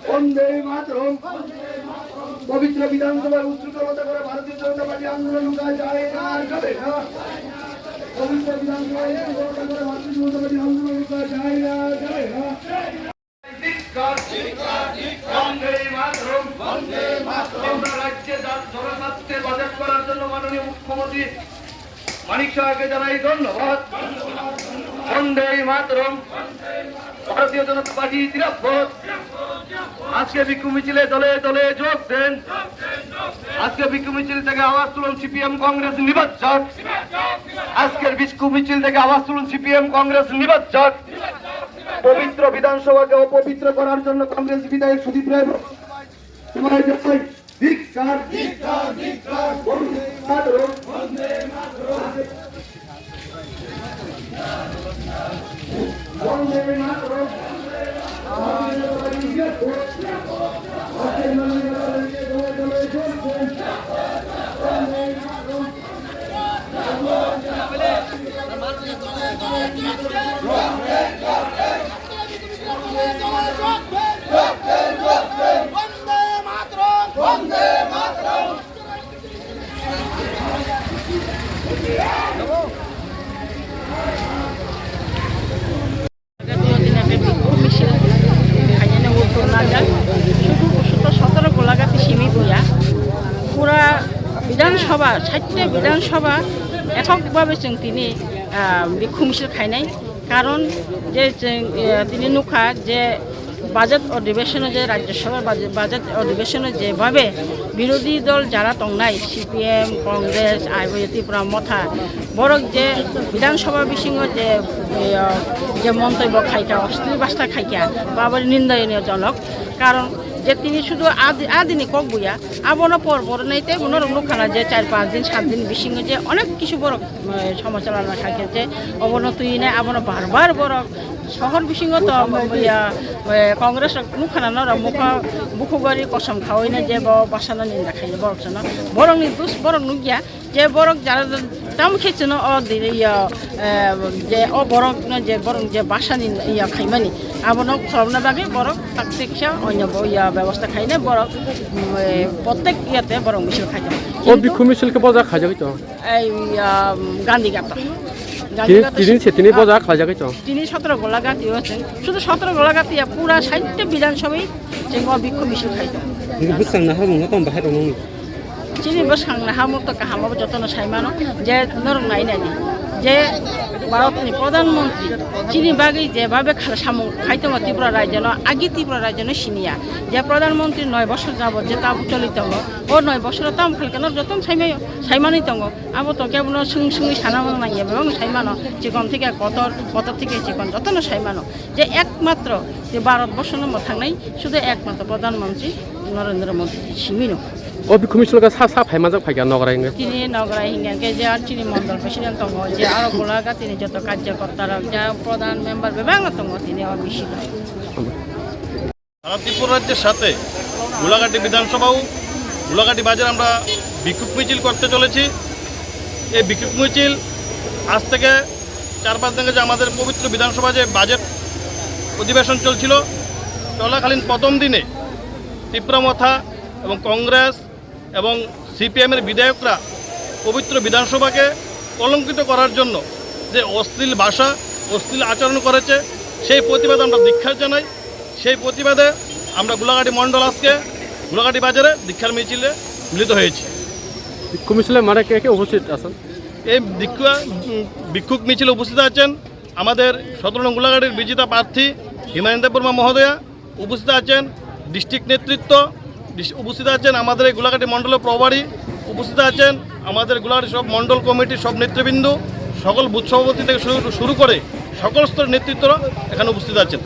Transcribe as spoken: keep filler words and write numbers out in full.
বন্দে মাতরম। পবিত্র বিধানসভায় উচ্ছ্বসিত করে ভারতীয় জনতা পার্টি আন্দোলন রুকা যায় না, যাবে না। পবিত্র বিধানসভায় উচ্ছ্বসিত করে ভারতীয় জনতা পার্টি আন্দোলন রুকা যায় না, যাবে না। ধিক্কার, ধিক্কার, ধিক্কার। বন্দে মাতরম, বন্দে মাতরম। ত্রিপুরা রাজ্যে জন-, জনস্বার্থে বাজেট করার জন্য মাননীয় মুখ্যমন্ত্রী মানিক সাহাকে জানাই ধন্যবাদ। বন্দে মাতরম। ভারতীয় জনতা পার্টি জিন্দাবাদ। আজকে বিক্ষোভ মিছিলে দলে দলে যোগ দেন। আজকে বিক্ষোভ মিছিল থেকে আওয়াজ তুলুন, সিপিএম কংগ্রেস নিপাত যাক। আজকের বিক্ষোভ মিছিল থেকে আওয়াজ তুলুন, সিপিএম কংগ্রেস নিপাত যাক। পবিত্র বিধানসভাকে অপবিত্র করার জন্য কংগ্রেস বিধায়ক সুদীপ রায়, তোমার জয়। ধিক্কার, ধিক্কার, ধিক্কার। বন্দে মাতরম। বন্দে মাতরম। Misil khainani o Turnajak, sudu sudu sotoro Golagati simi buya. Pura Bidhan Sabha, chatta Bidhan Sabha, ekok bhabe chwng tini, ah, bikhum misil khainai. Karon je chwng, eh, tini nukha je budget odhibeshon je Rajya Sabha budget, budget odhibeshon je bhabe birodhi dol jara tongnai, C P M, Congress, aibo Tipra Motha, borok je Bidhan Sabha bisingo je, eh, je montobyo khaikha, oshli basta khaikha, babari nindayoniyo jonok. Karon je tini sudu adi, adini kok buya, abono por por nai tei norok nukha na je char panch din, sat din bisingo je onek kisu borok, eh, somosa lana khaikha je obono twi nai, abono bar bar borok sohor bisingo to, ya, eh, Congress rok nukha na norok mukha bukhugari kosom khawi nai je bo basa no ninda khayo borok sono. Borok ni dus borok nukya. Je borok jara tam khe chwngno o dini ya, eh, je o borok no je borok je basa ni ya khaimani, abono khorokna bagwi borok taktik khe onyo bo ya bebosta khaina borok, mm, eh, protek yate borok misil khaijak. O Kintu bikhum misil khe boja khaijagwi to? Ei, ya, Gandhi Ghat. Gandhi Ghat tini se tini boja khaijagwi to? Tini sotoro Golagati o chwng. Sudu sotoro Golagati ya pura chatta Bidhan Sabha chwng o bikhum misil khaijak. Bwsang na hamung no tong bahai rong. Chini bwsang na hamung to kaham abo jotono sai mano je norok nai nai je Bharat ni Pradhan Mantri chini bagwi je babe khala samung khai tongo Tripura rajyo no, agi Tripura rajyo no siniya je Pradhan Mantri noi bosor jabot je tabuk choli tongo, o noi bosoro tam khalka norok jotono sai mayo, sai manwi tongo. Abo to kebono swng swngwi sana mano nangya, bebak sai mano, chikon thike kotor, kotor thike chikon jotono sai mano. Je ekmatro je Bharat borsono mwthangnai sudu ekmatro Pradhan Mantri Narendra Modi simi no. O bikhum misil ka sa sa phai majak phai ka nogra hinga. Tini nogra hinga ke je ar chini mondol president tongo, je aro Golagati ni joto karyakorta rok, je pradhan member bebak no tongo tini o misil. সারা ত্রিপুরা রাজ্যের সাথে গোলাঘাটি বিধানসভাও গোলাঘাটি বাজারে আমরা বিক্ষোভ মিছিল করতে চলেছি। এই বিক্ষোভ মিছিল আজ থেকে চার পাঁচ দিন আগে যে আমাদের পবিত্র বিধানসভা যে বাজেট অধিবেশন চলছিল, চলাকালীন প্রথম দিনে তিপ্রা মথা এবং কংগ্রেস এবং সিপিএমের বিধায়করা পবিত্র বিধানসভাকে কলঙ্কিত করার জন্য যে অশ্লীল ভাষা, অশ্লীল আচরণ করেছে, সেই প্রতিবাদ আমরা ধিক্কার জানাই। সেই প্রতিবাদে আমরা গোলাঘাটি মণ্ডল আজকে গোলাঘাটি বাজারে ধিক্কার মিছিলে মিলিত হয়েছি। বিক্ষোভ মিছিলে মাঠে কে কে উপস্থিত আছেন? এই ধিক্কা-, উম, বিক্ষোভ মিছিলে উপস্থিত আছেন আমাদের সতেরো নং গোলাঘাটির বিজেতা প্রার্থী হিমানী দেববর্মা মহোদয়া, উপস্থিত আছেন ডিস্ট্রিক্ট নেতৃত্ব, ডিস-, উপস্থিত আছেন আমাদের এই গোলাঘাটি মণ্ডলের প্রভারী, উপস্থিত আছেন আমাদের গোলাঘাটি সব মণ্ডল কমিটির সব নেতৃবৃন্দ, সকল বুথ সভাপতি থেকে শুরু, শুরু করে সকল স্তরের নেতৃত্বরা এখানে উপস্থিত আছেন।